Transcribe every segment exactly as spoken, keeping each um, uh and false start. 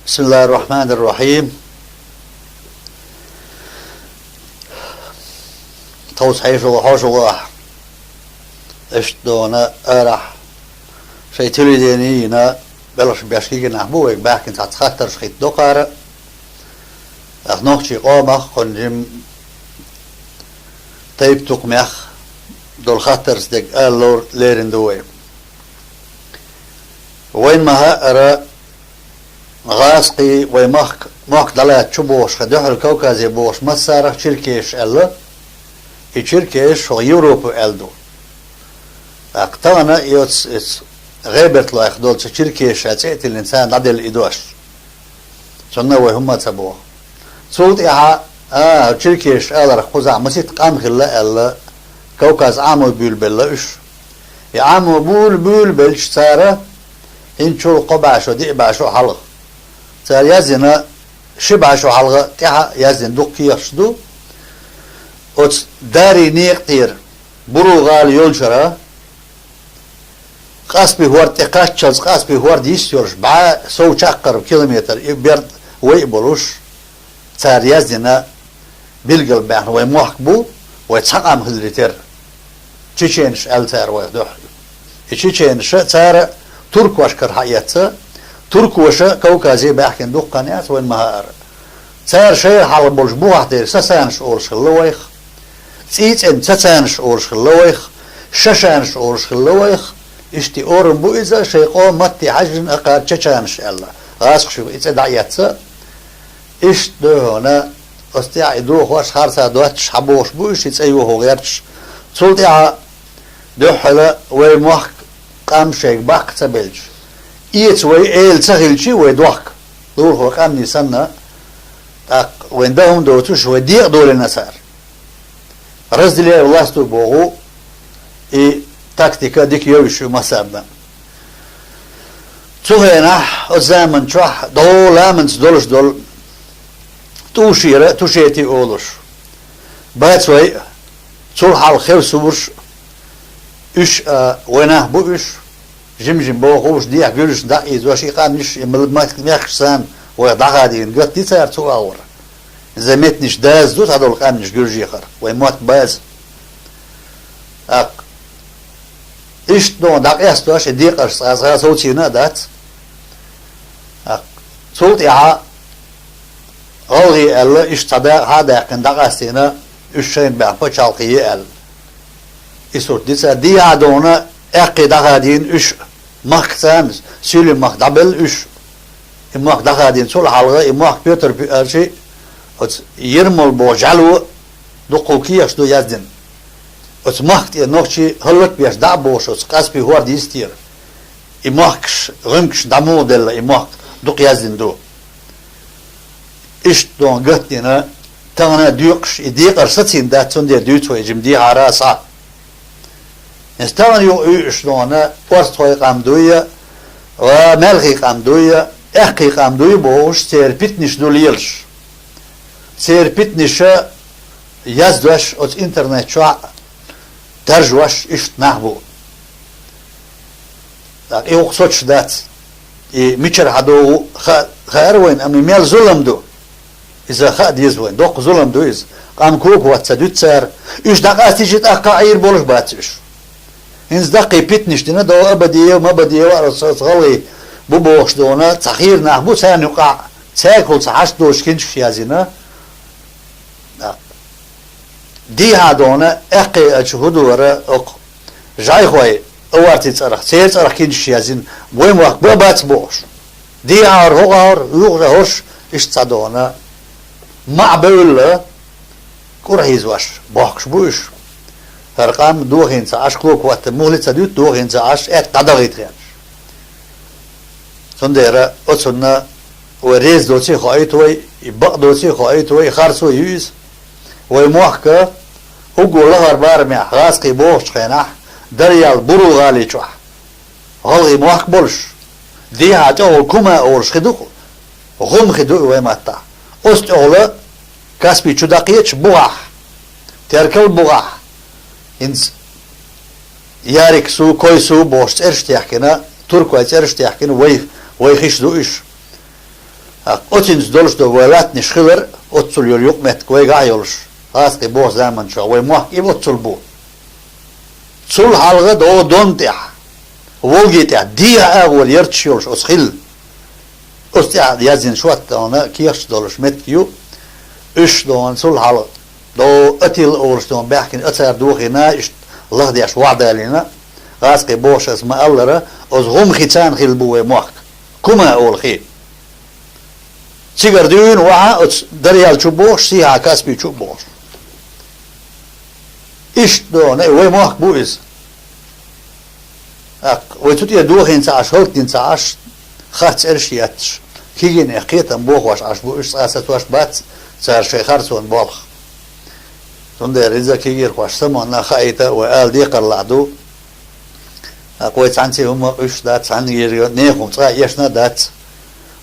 بسم الله الرحمن الرحيم. Тховса хьешалгӀа, хьошалгӀа ахь. Иштта дуьйна арахь шайн телевидени йина белхаш беш кегий нах бу вайга баьхкина, цхьацца хаттарш хӀитта до кхара. Ас нохчий къомах кхунна жим тайп-тукхамех долу хаттарца дерг ала лер-, лерина ду вай. Вайна ма хаъара, гӀазкхий вай махка, мохк дӀалаьцна чу бохуш, хьан дуьхьал Кавказе бохуш массарах черкешаш аьлла, и черкешаш хӀокху Европа аьлла ду. ТӀаккха тахана и оцу, иза ГӀеберта-Лойх долчу черкешаша цӀе а тиллина, царна дӀаделла и дош. Цунна вай хӀумма а ца боху. Цул тӀаьхьа, а, черкешаш аларх кхузахь масийтта къам хилла аьлла, Кавказ Ӏамо буьйлабелла уьш. И Ӏамо буьйла-, буьйлабелча цара, хӀинцачул кхо бӀе шо, диъ бӀе шо хьалха, цара яздина, ши бӀе шо хьалха тӀаьхьа яздина дукха кехаташ ду. Оцу Дарий некъа тӀера, Буру-гӀала йолчара, Каспий хӀорда тӀе кхаччалц, Каспий хӀорда йист йолуш, бӀе сов чаккхарма километр и берд вай а болуш, цара яздина, билггал баьхна вай мохк бу, вай цхьа къам хиларе терра. Чеченаш аьлла цара вайх дуьхьа. И чеченаш цара туркошкара хьаэцна, туркоша Кавказе баьхкина дуккха хан яц, вайна ма хаъара. Цара шайра хьалха болчу бухахь дерг сасанаш олуш хилла вайх, цӀий цӀена цацанаш олуш хилла вайх, шашанаш олуш хилла вайх. Иштта орам бу иза, шайн къоман матте хьаьжжина, акхар чачанаш аьлла. ГӀазкхаша и цӀе дӀаэцна. Иштта ду хьуна, оцу тӀехь и дохош, харцахь доццуш хьабохуш бу уьш, и цӀе юхо гӀерташ. Цул тӀаьхьа дуьххьала вай мохк, къам шайга баккха ца белча, эца вай эла ца хилча, вай дохка. Лулахо къаьмнийн санна, тӀаккха вайн дан хӀума доцуш, вай декъа долийна цара. Разделяй властвуй боху, и тактика дика йовзуш ю массарна. Цу хенахь, оцу заман чохь, дӀо ламанца долуш долу тӀушера, тушети олуш, бац вай а, цул хьалха хевсурш, уьш а вай нах бу уьш, жим-жим бохуш, дехьа гуьржашна дӀа а ийзош, и къаьмнаш, и мел-, мах-, мехкаш санна вайх дӀахадийна гатди цара цу агӀор. Иза меттанаш даза ду цхьадолу къаьмнаш гуьржехара, вай мотт база. ТӀаккха иштта дӀакъастош и декъарш цкъа-цкъа совцийна а дац. ТӀаккха цул тӀаьхьа гӀалгӀе аьлла, иштта цхьа дакъа хьа а даьккхина, дӀакъастийна, уьш шайна баьхна пачхьалкхе е аьлла. И сурт дицара дехьа а дона, аьккхий дӀахадийна уьш, махкаца а, Суьйлин махка дӀабелла уьш. И мохк дӀахадийна цул хьалха, и мохк Пётр Пи-, арчи, оцу Ермол боху жӀаьло дуккхул кехаш ду яздина. Оцу махка тӀе нохчий хӀаллакбеш дӀа а бохуш, оцу Каспий хӀорда йистера. И мохкаш, гӀумкаш дӀа муха делла, и мохк дукха яздина ду. Иштта дон гатдина, тахана а доькъуш, и декъар сацийна дац, цундела дуьйцу вай жима дехьара а схьа. Иза тахана юкъа уьйуш дона, орстхой къам дуй, ва маьлхий къам дуй, аьккхий къам дуй бохуш, церан питанаш ду лелаш. Церан питанаша яздош оцу интернет чохь, даржош иштта нах бу. ТӀаккха и гӀуллакх соцуш дац. И мичара хьадогӀу хаа, хаара вайна, амма и мел зулам ду. Иза хаа деза вайна. Доккха зулам ду иза. Къам кока хӀотта ца дуьту цара. Уьш дӀакъастича тӀаккха Ӏийр болуш бац уьш. ХӀинца даккхий питанаш дина, до Абадиев, Мабадиев, ара со, со гӀалгӀий бу бохуш дона, цхьа хийра нах бу царна юкъахь, цаьргахула цхьа хьашт доцуш кинчкаш язйина. Дехьа дона, аьккхий ачу хӀу дора окху жӀайхой, аварти цӀарах, церан цӀарах кинчкаш язйина, вай мохк бан бац бохуш. Дехьа хӀора, хӀокху хӀора, юха хӀорш, иштта цхьа дона. МаӀа бевлла, кӀур хьийзош, бохкуш бу уьш. ХӀара къам дохийна ца Ӏаш, кока хӀотта мухли ца дуьту, дохийна ца Ӏаш, аьтта дӀадахийта хенаш. Цундела оцунна вай реза доций хоуьйту вай, и бакъ доций хоуьйту вай, харцо ю иза. Вай мохка уггар лахара барамехь гӀазкхий бохучу хенахь, Дарьял Буру-гӀали чохь. ГӀалгӀий мохк болуш, дехьа тӀехула Кума олуш хи ду, гӀум хи ду и вай маттахь. Оцу тӀехула Каспий чу дӀакхеташ бухахь, Теркал бухахь, хӀинца Ярик-Су, Кой-Су бохуш цӀераш техкина, туркой цӀераш техкина, вай, вай хиш ду уьш. Оцинца долуш ду вай латтанаш хилар, оццул йолу юкъаметтиг вайгахь а йолуш, гӀазкхий боху заманчохь вай мохк и оццул бу. Цул хьалха догӀу Дон тӀехь, Волги тӀехь, дехьа агӀор ярташ йолуш оцу хилла. Оцу тӀехь яздина шот дона кехаташ долуш меттиг ю, уьш дона цул хьалха догӀу Атилла олуш дона баьхкина, а цара дохийна, иштта лахдеш вахьдалийна, гӀазкхий бохуш аса ма-аллара, оцу гӀум хи царна хилла бу вай мохк. Кума олу хи. Цигара дуьйна вахьа оцу Дарьял чу бохуш, сийхьа Каспий чу бохуш. Иштта дона, вай мохк бу иза. ТӀаккха вай цу тӀе дохийна ца Ӏаш, хӀаллакдина ца Ӏаш, харц цӀераш а етташ, кегийнех кхетам бохош Ӏаш бу уьш, цкъа сацош бац цара шайн харцонан болх. Цундела иза кегийрхошна самонна хаийта вай ала декхарлахь ду. ТӀаккха вай цхьаьнцций хӀума уьш дац, цхьаьнггера нехан хӀума цкъа а эшна а дац.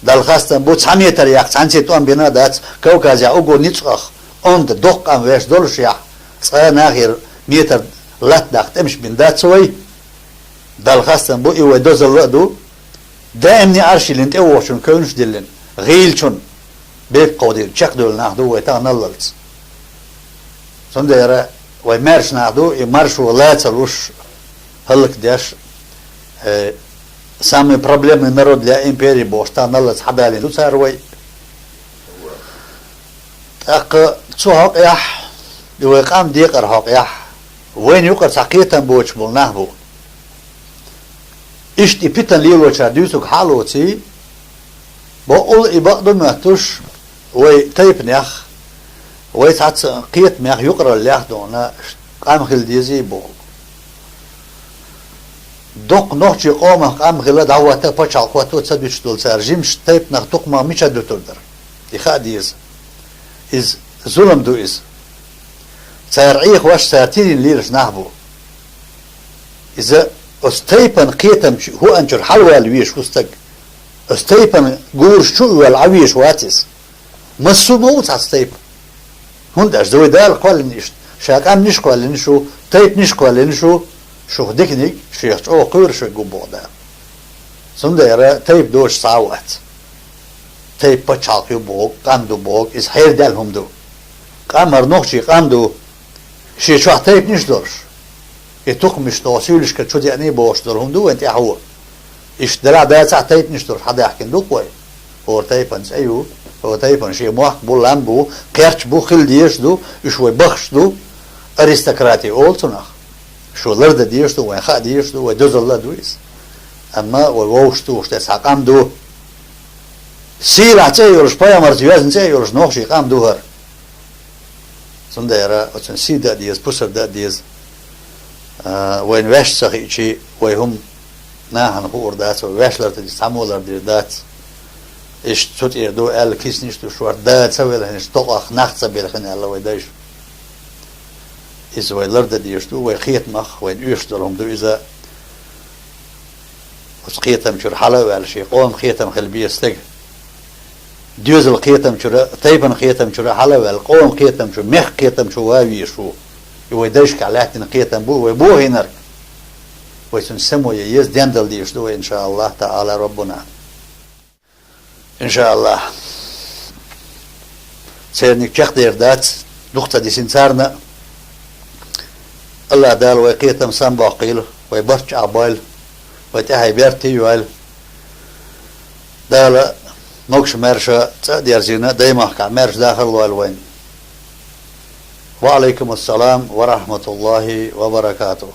Далла хастам бу, цхьа метр яккха цхьаьнцций тӀом бина а дац, Кавказехь уггар ницкъах, онда доккха къам веш долушехь, цкъа а нахера метр латта даккха тӀемаш бина дац вай. Далла хастам бу, и вай дозалла а ду. Даимне Ӏарш йиллина, тӀевогӀучун кевнаш а диллина, гӀийлачун бепиг кховдийна чекхдевлла нах ду вай таханаллалц. Цундела вай маьрша нах ду, и маршо ла ца луш, хӀаллакдеш, э, самый проблемный народ для империи бохуш таханаллалц хьадалийна ду цара вай. ТӀаккха цу хьокъехь, и вай къам декъар хьокъехь, вайна юкъара цхьа кхетам боцуш болу нах бу. Иштта и питана лелочара дуьйцург хьа а лоций, бакъволу и бакъ ду моьттуш, вай тайпанех, вай цхьацца кхетамех юкъараллех а дона, къам хила дезий боху. Доккха нохчийн къомах къам хила, дӀахӀотта а, пачхьалкх хӀотто а ца дуьтуш долу цара жимачу тайпанах тукхамах мичара дуьтур дара? И хаа деза. Иза зулам ду иза. Цара Ӏехош, цара тидина лелаш нах бу. Иза оцу тайпана кхетамчу хӀуъанчуьра хьалаваьлла везаш ву стаг. Оцу тайпана гураш чу а воьлла Ӏан везаш вац иза. Массо а ма ву цхьацца тайпа. ХӀунда аьлча вай Дала кхоьллина иштта, ша къаьмнаш а кхоьллина шу, тайпанаш а кхоьллина шу, шух диканиг шех чӀогӀа кхоьруш верг ву боху Дала. Цундела тайпа доцуш цхьа а вац. Тайпа пачхьалкх ю боху, къам ду боху, иза хьердаьлла хӀума ду. Къам хӀара нохчийн къам ду, шен чохь тайпанаш а долуш. И тукхамаш догӀу суьйлашкара чу деъний бохуш долу хӀума ду вайн тӀаьхьо. Иштта делахь дацахь тайпанаш долуш хьадаьхкина ду-кх вай. ХӀора тайпана цӀе ю, хӀора тайпана шен мохк бу, лам бу, кхерч бу, хила дезаш ду, уьш вай бахаш ду, аристократи олу цунах. Шу лардан дезаш ду, вайн хаа дезаш ду, вай дозалла а ду иза. Амма вай вовшахтухуш тӀе цхьа къам ду. Сийлахь цӀе а йолуш, пайхамарца йоьзна цӀе а йолуш нохчийн къам ду хӀара. Цундела оцунна сий дан а деза, пусар дан а деза. А, вайна ваьш ца хиъчий, вай хӀума нахана хуур дац, вай ваьш лардеш цхьаммо лардийр дац. Иштта цу тӀера ду аьлла киснаш а дуьсуш вара, да ца велхинчу токъах нах ца белхина аьлла вай дайша. Иза вай лардан дезаш ду, вай кхетамах, вайна оьшуш долу хӀума ду иза. Оцу кхетам чуьра хьала а ваьлла, шен къоман кхетам хила беза стаг. Доьзал кхетам чуьра, тайпан кхетам чуьра хьала а ваьлла, къоман кхетам чу, мехкан кхетам чу ван везаш ву. И вай дайшкахь лаьттина кхетам бу, вай бохийнарг. Вай цунна само ян еза, дендала дезаш ду вай, иншааллахӀ таӀала, Роббуна. ИншааллахӀ. Церниг чекхдер дац, дукха ца дисина царна. АллахӀ Дала вай кхетам самабоккхийла, вай барт чӀагӀбойла, вай тӀаьхье берте а йойла. Дала могуш-маьрша цӀа а дерзийна, даймахкахь маьрша дахар а лойла вайна. Ва Ӏалайкум ассалам ва рахьматуллахӀи ва баракатухӀ.